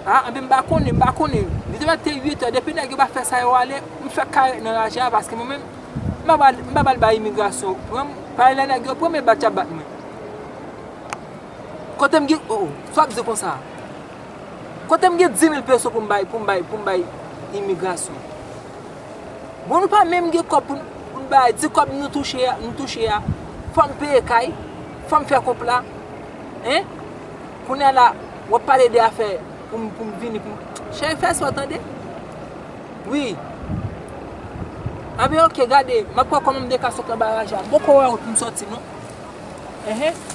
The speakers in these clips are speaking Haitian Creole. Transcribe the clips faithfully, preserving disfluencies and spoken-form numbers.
Ah, enben m pa konnen, m pa konnen. Li te mèt te uit è, depi nèg yo pa fè sa yo ale, m fè karèt nan raje a, paske mwen menm, m pa ba, m pa ba l bay imigrasyon pran m, pale lè nèg yo pran m, e bat y ap bat mwen. Kote m gen, oh, oh, sa w ap di konsa? Kote m gen dis mil peso pou m bay, pou m bay, pou m bay imigrasyon? Bon, nou pa menm gen kòb pou n, pou n bay, di kòb nou touche a, nou touche a. Fò m peye kay, fò m fè kòb la. Hein? Kounye a la, w ap pale de afè pou m, pou m vini, pou m, cheri, fè sa w tande. Wi. Anben, oke, gade, m ap wè kòman m de ka sot anba raje a. M poko wè wout pou m soti, non. Enhen.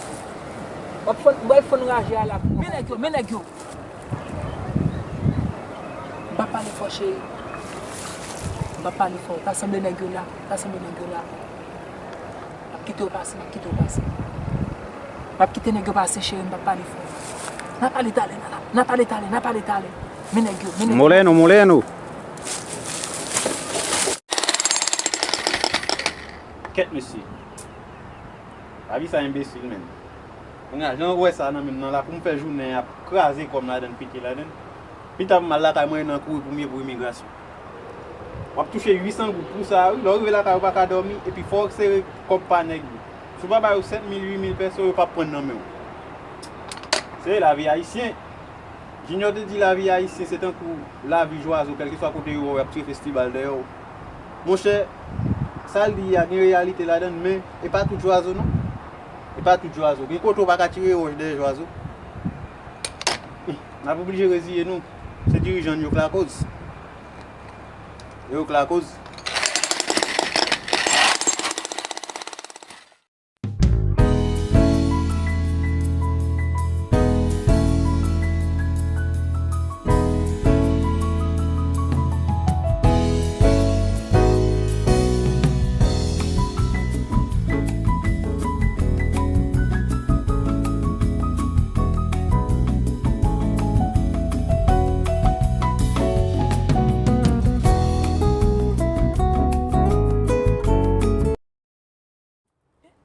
M ap fon, m pral fon raje a la. Men nèg yo, men nèg yo. M pa pale fò, cheri. M pa pale fò. Ta sanble nèg yo la. Ta sanble nèg yo la. M ap kite yo pase, m ap kite yo pase. M ap kite nèg yo pase, cheri, m pa pale fò. N a pale talè, n a, n a pale talè, n a pale talè. Men nèg yo, men nèg yo. Moleno, Moleno. Kèt, mesye. Lavi sa enbesil, menn. Kounye a, jan w wè sa nan men m nan la, pou m fè jounen ap kraze kò m ladann, pete ladann. Pita pou m al lakay mwen nan kouri pou m ye pou imigrasyon. W ap touche uit san goud pou sa, wi. Lè w rive lakay ou pa ka dòmi, epi fò w sere kòb pa nèg yo. Si w pa ba yo sèt mil, uit mil pèso, yo p ap pran nan men w. Se lavi ayisyen. Junior te di lavi ayisyen se tankou lavi jwazo, kèlkeswa kote yo wè w, y ap tire festival dèyè w. Monchè, sa l di a gen reyalite ladan l, men e pa tout jwazo non. E pa tout jwazo. Gen kote w pa ka tire wòch dèyè jwazo. N ap oblije reziye nou. Se dirijan n yo k lakoz. E yo k lakoz.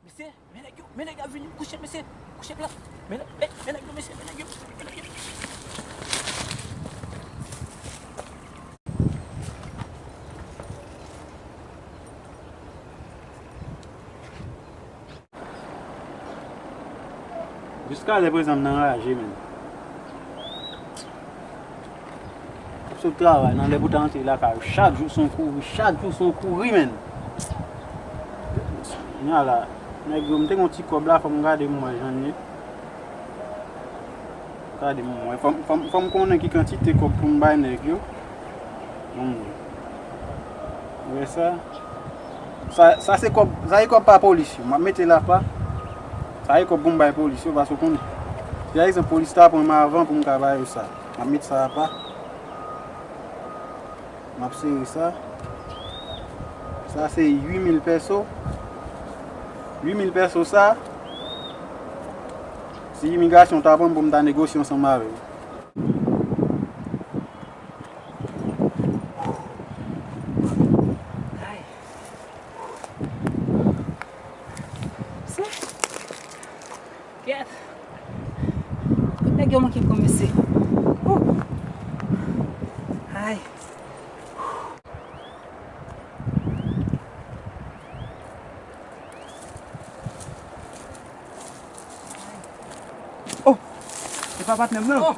Mesye, men nèg yo, men nèg yo ap vini, kouche, mesye, kouche plat. Men, men, men nèg yo, mesye, men nèg yo, men nèg yo. Jiska lè prezan m nan raje, menn. Sot travay nan lè pou ta antre lakay ou. Chak jou se yon kouri, chak jou se yon kouri, menn. Nya la, nèg yo, m te gen yon ti kòb la, fò m gade m wè jan l ye. Gade m wè, fò m, fò m, fò m konnen ki kantite kòb pou m bay nèg yo. Bon, ou wè sa? Sa, sa se kòb, sa se kòb pa polis yo. M ap mete l apa. Sa se kòb pou m bay polis yo, paske w konnen. Si pa egzanp, polis ta pran m avan pou m ka ba yo sa. M ap met sa apa. M ap sere sa. Sa se uit mil pèso. Uit mil pèso sa. Si imigrasyon ta pran m pou m ta negosye ansanm avè yo. Ay. Sa. Kèt. Kote nèg yo manke pran mesye. Wouh. Ay. Oh! Se pa patnè m nan. Oh!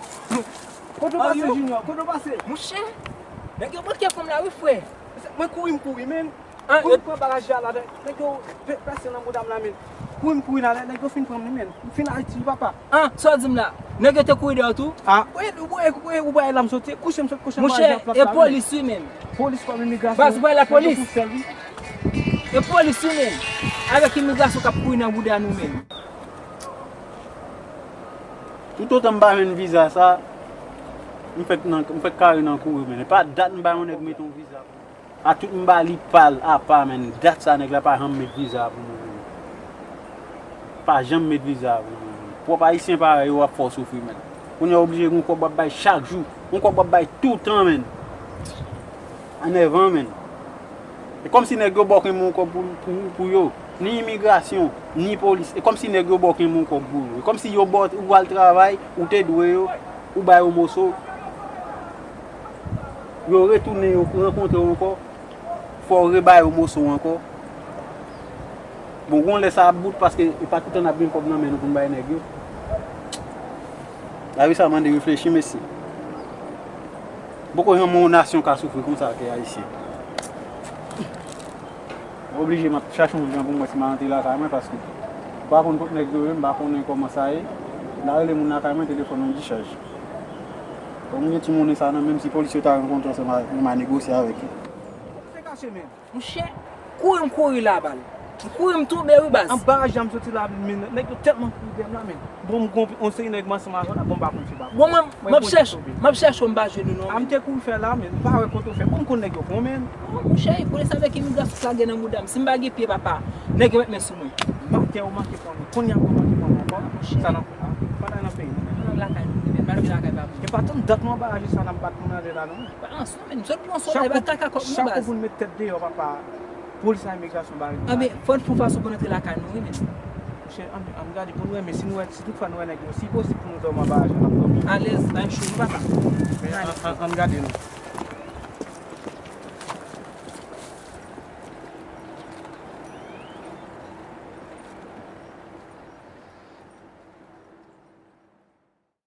Kote w pase? Junior, kote w pase? Monchè, nèg yo manke pran m la wi, frè. Mwen kouri, m kouri, men. An, pou yo m pran bagaj la, la, nèg yo pe-, pèse nan bouda m la, men. Kouri m kouri la, lè nèg yo fin pran m li, men. M fin Ayiti, papa. An, sa w di m la? Nèg yo te kouri dèyè w tou? A, wi, ou, ou, ou, ou bay la m soti, kouche m sot kouche m al plat la, men. Monchè, e polis wi, men. Polis kòm imigrasyon. Baz, ou bay lapolis. E polis wi, men. Avèk imigrasyon k ap kouri nan bouda nou, men. Toutotan m pa jwenn viza sa, m fèk nan, m fèk kare nan kouri, men. E pa dat m bay yon nèg mete yon viza pou mwen. A tout m ba li pa l apa, menn. Dat sa nèg la pa janm met viza pou mwen, menn. Pa janm met viza pou mwen, menn. Pwòp ayisyen parèy ou ap fè w soufri, menn. Kounye a w oblije gen yon kòb w ap bay chak jou. Yon kòb w ap bay toutan, menn. Anèvan, menn. E kòmsi nèg yo ba w kenbe yon kòb pou, pou, pou yo. Ni imigrasyon, ni polis. E kòmsi nèg yo ba w kenbe yon kòb pou yo. E kòmsi yo ba w, ou al travay, ou te dwe yo, ou ba yo moso. Yo retounen, yo rankontre w ankò, fò w rebay yo moso w ankò. Bon, gon lè sa ap bout paske e pa toutan n ap gen kòb nan men nou pou n bay nèg yo. Lavi sa mande reflechi, mesye. Poko janm yon nasyon ka soufri konsa ke Ayisyen. Mwen oblije, m ap chache yon jan pou m wè si m a rantre lakay mwen, paske m pa konn kot nèg yo ye, m pa konnen kòman sa ye. M ta rele moun lakay mwen, telefòn mwen dichaj. Kòm m gen ti monnen sa nan menm, si polis yo ta rankontre ansanm avèk mwen, m a negosye avèk yo. Fè kache menm. Monchè, kouri m kouri la bal. M kouri m tonbe wi baz. Anba ajan m soti la, men nèg yo tèlman kouri dèyè m la, men. Bon, m gon yon seri nèg m ansanm avè la, bon, m pa konn si pa. Bon, mwen, m ap chèche, m ap chèche w, m pa jwenn ou non. A m te kouri fè la, men m pa wè kote w fè. Bon, m konn nèg yo bon, men. Oh, monchè, polis avèk imigrasyon sa gen nan mouda m. Si m pa gen pye, papa, nèg yo met men sou mwen. Maten ou manke pran nou. Kounye a ou manke pran nou ankò. Sa n ap fè la? Pa nan peyi nou. Nan lakay nou, men, mal lakay pa bon. E pa tann dat nou anba ajan sa n ap bat moun anlè la, non. Pa ansanm, men, m sot pran solèy, pa taka kòk nou baz. Chak kou pou n met tèt deyò, papa. Polis ak imigrasyon bare nou. Anben, fò n fè yon fason pou n antre lakay nou, wi, men. Monchè, ann, ann gade pou n wè, men si nou wè, si toutfwa nou wè nèg yo, si posib pou nou dòmi anba ajan, n ap dòmi. Alèz, bay m cho, nou pa ka. Men ann, ann, ann gade non.